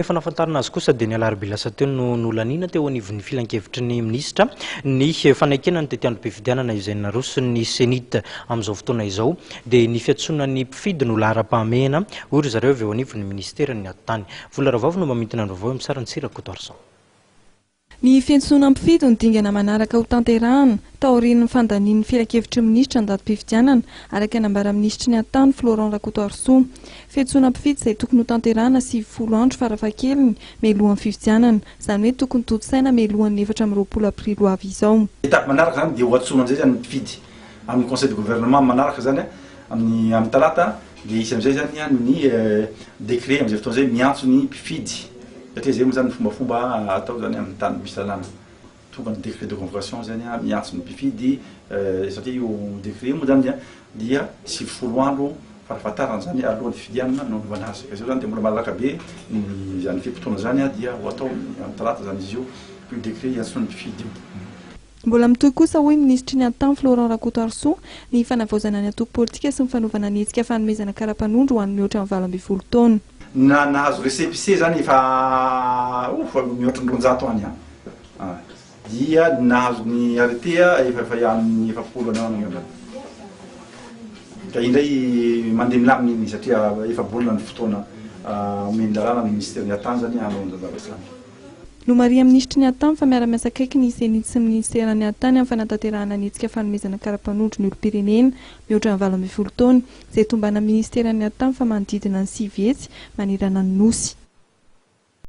Efa nahafantarana azy kosa dia ny alarobia lasa teo no nolaniana teo anivon'ny filankevitry ny minisitra ny fanekena ny tetiandrom-pifidianana izay naroson'ny Cenit. Amin'izao fotoana izao dia ny fiantsoana ny mpifidy no laharam-pahamehana, hoy ry zareo avy eo anivon'ny minisiteran'ny Atitany. Vola Ravavy no mamintina ny vaovao eo amin'ny sarin'i Tsira Kotoarison. Ny fiantsoana mpifidy no dingana manaraka ho tanterahana, taorian'ny fandanian'ny filankevitry ny minisitra ny datim-pifidianana, araka ny nambaran'ny minisitry ny Atitany, Florent Rakotoarisoa. Fiantsoana mpifidy izay tokony ho tanterahana 90 andro farafahakeliny mialohan'ny fifidianana, izany hoe tokony tontosaina mialohan'ny 24 aprily ho avy izao. Étape manaraka izany dia ho antsoina amin'izay izany ny mpifidy amin'ny conseil de gouvernement manaraka izany amin'ny amin'ny talata dia hisy amin'izay izany ny décret amin'izay fotoana izay miantso ny mpifidy satria izay moa izany ny fombafomba atao izany amin'ny tany misy lalàna. Tonga ny décret de convocation izany miantso ny mpifidy satria io décret io moa izany dia 90 andro farafahatarany izany alohan'ny fifidianana no anaovana azy. Ka izao izany dia mbola malalaka be ny izany fe-potoana izany dia ho atao amin'ny talata izany izy io, io décret hiantsoana ny mpifidy io. Mbola mitohy kosa, hoy ny minisitry ny Atitany Florent Rakotoarisoa, ny fanavaozana ny antoko politika sy ny fanaovana ny hetsika fanomezana kara-panondro ho an'ny mihoatra ny 18 taona. Na nahazo récépissé zany efa ouf mihoatry ny 200 any an! Dia ny nahazo ny arrêté efa efa any 40 any ho any angamba. Ka indray mandeha milamina iny satria efa-bolana ny fotoana omen'ny lalàna ny minisiteran'ny Atitany zany hanao an'izany zavatra izany. Nomarihan'ny minisitry ny Atitany fa miara-miasa akaiky ny Cenit sy ny minisiteran'ny Atitany amin'ny fanatanterahana ny hetsika fanomezana kara-panondro ny olom-pirenena mihoatra ny 18 taona, izay tombanan'ny minisiteran'ny Atitany fa manodidina ny 900 manerana ny Nosy.